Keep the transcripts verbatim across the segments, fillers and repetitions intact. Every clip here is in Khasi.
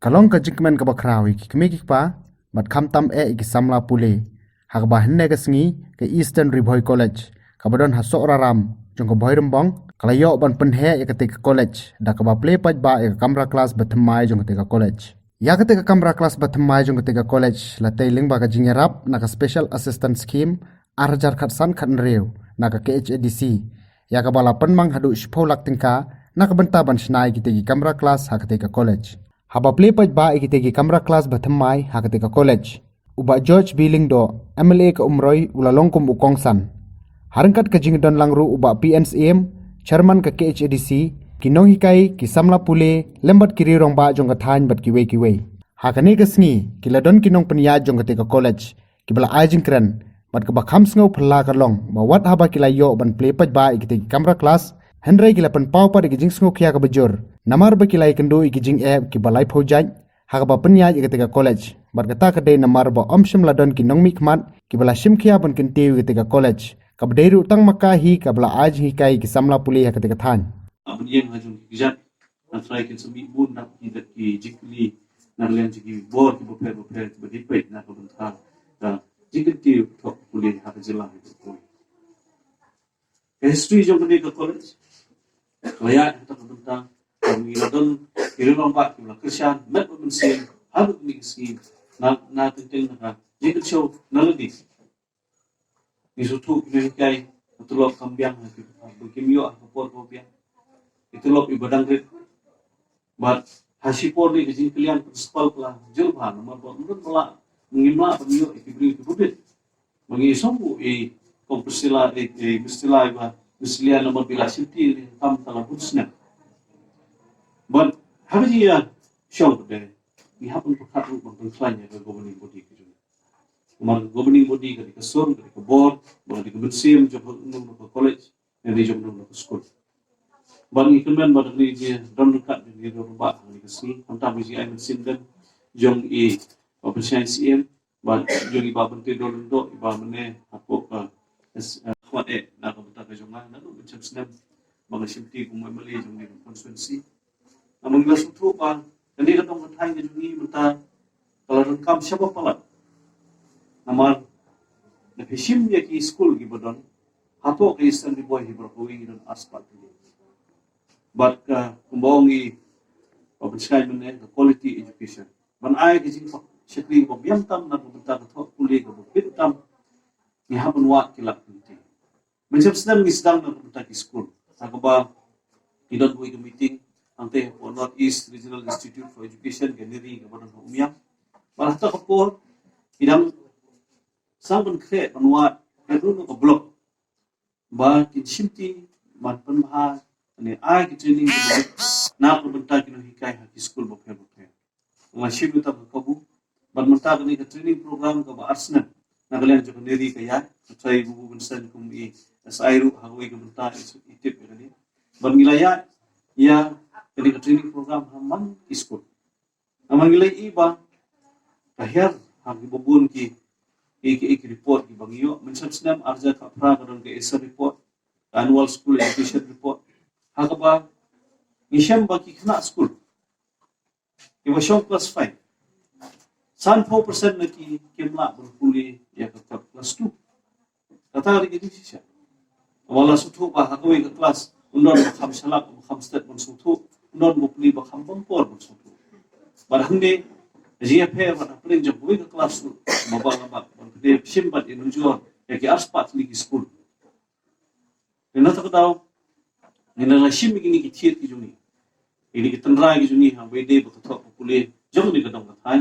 Ka long ka jingkmen kaba khraw ïa ki kmie ki kpa bad khamtam eh ïa ki samla pule, ha kaba hynne ka sngi ka Eastern Ri Bhoi College kaba don ha Sohraram jong ka Bhoirymbong ka la ïoh ban pynheh ïa katei ka college da kaba plie paidbah ïa ka kamra klas ba thymmai jong katei ka college. Ïa katei ka kamra klas ba thymmai jong katei ka college la tei lyngba ka jingïarap na ka Special Assistance Scheme ar hajar khatsan khathynriew na ka K H A D C, ïa kaba la pynmang haduh shiphew lak tyngka na ka bynta ban shna ïa kitei ki kamra klas ha katei ka college. Haba plie paidbah ïa kitei ki kamra klas ba thymmai ha katei ka college, u Bah George B Lyngdoh, M L A ka Umroi, u la long kum u kongsan. Ha ryngkat ka jingdon lang ruh u Bah P N Syiem, Chairman ka K H A D C, ki nonghikai, ki samla pule lem bad ki riew rangbah jong ka thaiñ bad kiwei kiwei. Ha kane ka sngi ki la don ki nongpynïaid jong katei ka college kiba la ai jingkren bad kaba kham sngew phylla ka long ba wat haba ki la ïoh ban plie paidbah ïa kitei ki kamra klas, hynrei ki la pynpaw pat ïa ki jingsngewkhia kaba jur namar ba ki la ïakynduh ïa ki jingeh kiba laiphew jait ha kaba pynïaid ïa katei ka college. Bad kata ka dei namar ba ym shym la don ki nongmihkhmat kiba la shim khia ban kyntiew ïa katei ka college, kaba dei ruh tang ma ka hi kaba la ai jinghikai ïa ki samla pule ha katei ka thaiñ. Ban ïeng ha jong ki kjat, na trai kin sa mih bun na ki da ki jingkylli na liang jong ki bor kiba pher bapher kiba dei peit na ka bynta ka jingkyntiew thok pule ha ka jylla hi ka pule. Ka history jong kane ka college ka la ïaid ha ka bynta ka ngi la don ki riew rangbah kiba la kyrshan met bad mynsiem ha kane ka sngi na na teng teng na ka jingkyrshan na lade. Ngi sngewthuh ki nonghikai, ka tulop kam biang ha ki, ba kim ïoh ha ka por ba biang. Ki tulop iba dang rit. Bad ha shipor ne ka jingkylliang principal ka la jur bha namar ba ym don ba lah, ngim lah ban ïoh ïa ki briew kiba bit. Ba ngi sngewthuh i kong Priscilla, i, i Priscilla iba, Priscilla namar ba i la shimti ïa ka kam ka la bun snem. Bad ha ka jingïashong ka dei ngi hap ban pyrkhat ruh ban pynkhlaiñ ïa ka governing body ka jong ngi. Namar ka governing body ka dei ka sur, ka dei ka board, ba ka dei ka mynsiem jong ka, jong ka college, ne dei jong ka skul. Bad ngi kyrmen ba dei ngi don ryngkat, dei ngi don ryngkat ha kane ka sngi, khamtam ka jingai mynsiem dem jong i Bah Pynshai Syiem, bad jong i Bah Myntri Dolin Doh, i Bah Myne, hapoh ka, eh, khmat eh na ka bynta ka jong nga naduh mynshem snem ba nga shimti kum u M L A jong kane ka constituency. Namar ngi la sngewthuh ba kane ka dong ka thaiñ ka jong ngi mynta ka la donkam shaba palat. Namar da phi shim ïa ki skul kiba don hapoh ka Eastern Ri Bhoi hi baroh kawei ngi don arspah tylli. Bad ka kumba ong i Bah Pynshai mynne, ka quality education. Ban ai ka jingshakri kaba biang tam na ka bynta ka thoh pule kaba bit tam, ngi hap ban wad ki lad ki lynti. Mynshem snem ngi sdang na ka bynta ki skul. Ha kaba ngi don kawei ka meeting hangtei hapoh North East Regional Institute for Education, ka NERI, kaba don ha Umiam. Bad hata ka por ngi dang sdang ban khreh ban wad ïa kano kano ka block ba kin shimti ban pynbha ne ai ki training kiba bit na ka bynta ki nonghikai ha ki skul bapher bapher. Nga shim ïa kata ka kabu. Bad mynta kane ka training program kaba ar snem na ka liang jong ka NERI ka ïaid, ka trai Babu Vincent kum i S I ruh ha kawei ka bynta i tip ïa kane. Bad ngi la ïaid ïa kane ka training program ha man ki skul. Namar ngi la ïohi ba ka hiar ha kiba bun ki, ki, ki, ki report kiba ngi ïoh. Mynshem snem ar hajar khatphra ka don ka ASER report, ka Annual School Education report. Ha kaba ngi shem ba ki khynnah skul kiba shong class five, sanphew percent na ki kim lah ban pule ïa ka kot class two. Kata ka dei ka jingshisha. Namar la sngewthuh ba ha kawei ka class un don ba kham shalak, ba kham stet ban sngewthuh, un don ba pule ba kham bam por ban sngewthuh. Bad hangne ka jingïapher bad hapdeng jong kawei ka class ruh ba bang ba ban pynshim bad ïanujor ïa ki arspah tylli ki skul. Te na kata ka daw ngi la shim ïa kine ki thied ki jong ngi, ïa kine ki tynrai ki jong ngi ha kaba ïadei bad ka thoh ka pule jong kane ka dong ka thaiñ.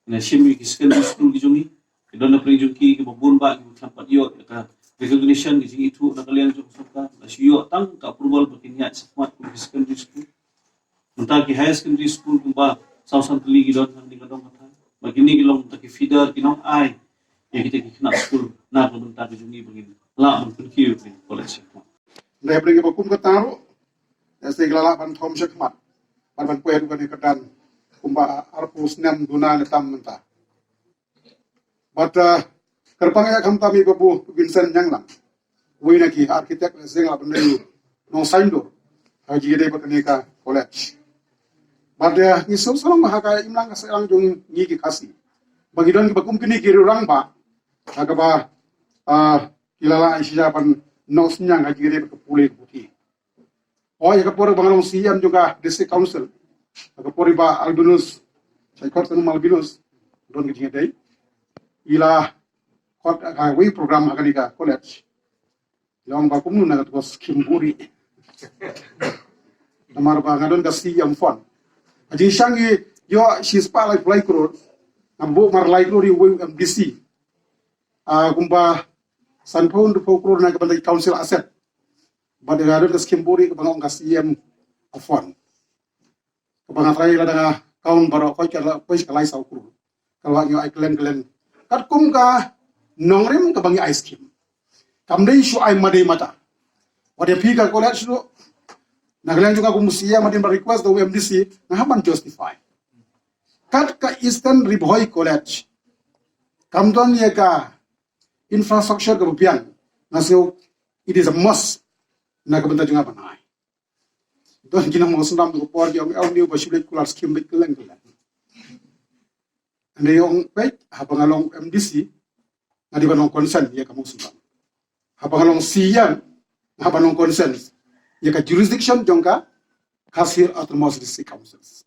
Ngi la shim ïa ki secondary school ki jong ngi, ki don na pdeng jong ki kiba bun bah kiba khlem pat ïoh ïa ka recognition, ka jingithuh na ka liang jong ka sorkar. La shu ïoh tang ka approval ba kin ïaid shakhmat kum ki secondary school. Mynta ki higher secondary school kumba saw san tylli ki don ha kane ka dong ka thaiñ. Ba kine ki long mynta ki feeder, ki nongai ïa kita ki khynnah skul na ka bynta ka jong ngi ba ngin lah ban pynkiew ïa ka college. Hynrei hapdeng kiba kum kata ruh, lehse ki la lah ban thom shakhmat bad ban poi haduh kane ka dan kumba arphew snem duna ne tam mynta. Bad, eh, kyrpang ïa khamtam i Babu Vincent Ñianglang, uwei na ki architect, lehse nga lah ban dei u nongsaiñdur ha ka jingïadei bad kane ka college. Bad ngi sngewsarong ha ka imlang ka seng jong ngi ki Khasi ba ngi don kiba kum kine ki rangbah ha kaba ki la lah shisha ban nohsynñiang ha jingïadei bad ka pule ka puthi. Hooid, ha ka por ba nga long C E M jong ka District Council, ha ka por i Bah Albinus, sa i khot ka num Albinus, don ka jingïadei, i la khot kawei program ha kane ka college. Long ba kumno na ka skim buri. Namar ba nga don ka C E M fund. Ka jingshang i ïoh shispah laiphew lai klur. Nga buh mar lai klur ïa u M D C. Ah, kumba sanphew hynriewphew klur na ka bynta council asset. Bad nga don ka skim buri kaba nga ong ka C E M fund. Kaba nga trai lada nga count baroh, koit ka la, koit ka lai saw klur. Ka la ngi ai kylleng kylleng. Katkum ka nongrim kaba ngi ai skim. Kam dei shu ai mada mata. Wat ïa phi ka college ruh, na ka liang jong nga kum C E M hadien ba request da u M D C, nga hap ban justify. Kat ka Eastern Ri Bhoi College, kam don ïa ka infrastructure kaba biang, nga sngew it is a must na ka bynta jong nga ban ai. Don ki nongmawsynram ha ka por ki ong, "Aw, une u ba shu leit kular skim beit kylleng kylleng." Hynrei ong, peit, haba nga long M D C, nga dei ban long concern ïa ka mawsynram. Haba nga long C E M, nga hap ban long concern ïa ka jurisdiction jong ka Khasi Hills Autonomous District Councils.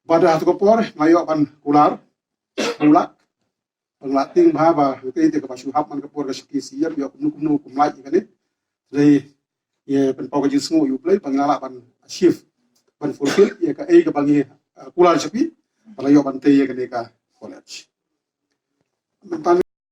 Bad ha kata ka por nga ïoh ban kular, kular, ban la tieng bha ba, te te kaba shu hap man ka por ka shu ki C E M, ïoh kumno kumno kum lait ïa kane. Dei ïa pynpaw ka jingsngew ïa U Blei ba ngi la lah ban achieve, ban fulfill ïa kaei kaba ngi, uh, kular sha phi, ba la ïoh ban tei ïa kane ka college. Mynta